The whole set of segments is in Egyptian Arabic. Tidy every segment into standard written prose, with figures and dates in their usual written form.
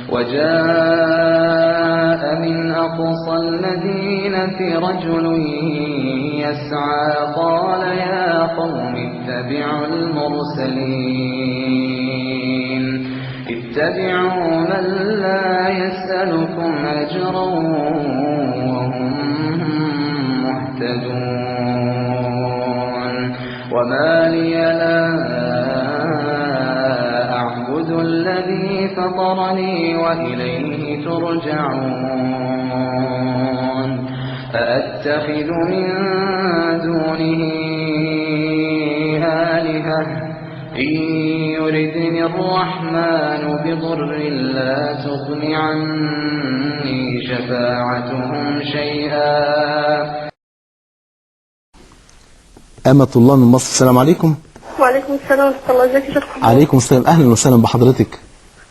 وجاء من أقصى المدينة رجل يسعى قال يا قوم اتبعوا المرسلين، اتبعوا من لا يسألكم أجرا وهم مهتدون. وما لي لا أعبد الذي فطرني وإليه ترجعون. أأتخذ من دونه آلهة إن يردني الرحمن بضر لا تغن عني شفاعتهم شيئا. أمة الله من مصر، السلام عليكم. وعليكم السلام ورحمة الله. ازيك يا شيخ محمد؟ عليكم السلام، أهلا وسهلا بحضرتك.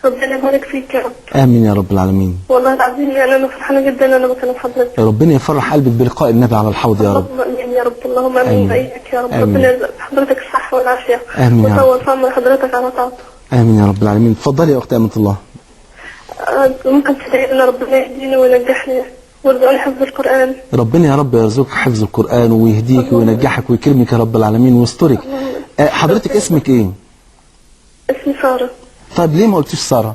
ربنا يبارك فيك يا رب. آمين يا رب العالمين. والله العظيم يعني أنا فرحانة جدا أنا بكلم حضرتك. ربنا يفرح قلبك بلقاء النبي على الحوض يا رب. اللهم آمين يا رب، اللهم آمين وإياك يا رب. ربنا يرزق حضرتك الصحة والعافية. آمين يا رب. ويطول في عمر حضرتك على طاعته. آمين يا رب العالمين. اتفضلي يا أختي أمة الله. ممكن تدعي لنا ربنا يهديني وينجحني ويرزقني حفظ القرآن. ربنا يا رب يرزقك حفظ القرآن ويهديك وينجحك ويكرمك يا رب العالمين ويسترك. حضرتك اسمك ايه؟ اسمي سارة. طيب ليه ما قلتيش سارة؟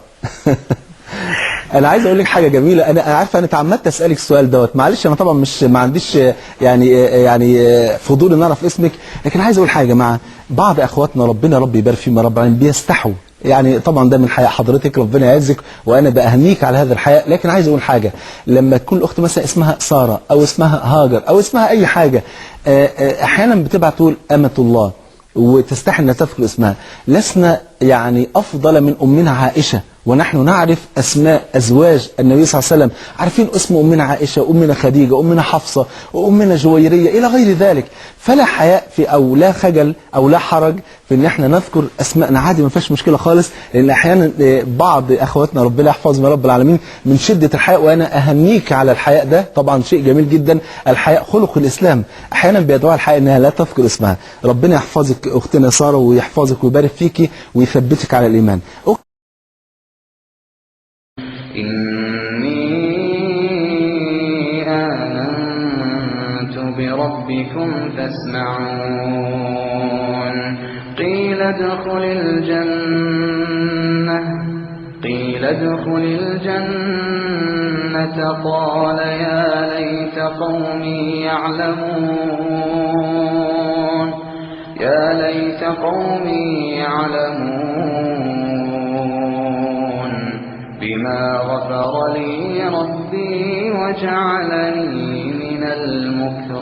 انا عايز اقول لك حاجة جميلة، انا عارفه انا اتعمدت اسالك السؤال دوت، معلش انا طبعا مش ما عنديش يعني فضول ان اعرف اسمك، لكن عايز اقول حاجة يا جماعة. بعض اخواتنا ربنا رب يبارك فيهم يا رب العالمين بيستحوا، يعني طبعا ده من حياء حضرتك، ربنا يعزك وانا باهنيك على هذا الحياء، لكن عايز اقول حاجة، لما تكون الاخت مثلا اسمها ساره او اسمها هاجر او اسمها اي حاجة، احيانا بتبعت تقول امه الله وتستحي ان تذكر اسمها. لسنا يعني افضل من امنا عائشة، ونحن نعرف اسماء ازواج النبي صلى الله عليه وسلم، عارفين اسم امنا عائشة، امنا خديجة، امنا حفصة، وامنا جويرية الى غير ذلك. فلا حياء في او لا خجل او لا حرج في ان احنا نذكر اسماءنا عادي، ما فيهاش مشكلة خالص، لان احيانا بعض اخواتنا ربنا يحفظهم يا رب العالمين من شده الحياء، وانا اهنيك على الحياء ده، طبعا شيء جميل جدا، الحياء خلق الاسلام. احيانا بيدعوها الحياء انها لا تذكر اسمها. ربنا يحفظك اختنا ساره ويحفظك ويبارك فيكي ويثبتك على الايمان. إني آمنت بربكم فاسمعون. قيل ادخل الجنة، قيل ادخل الجنة، قال يا ليت قومي يعلمون، يا ليت قومي يعلمون بما غفر لي ربي وجعلني من المكرمين.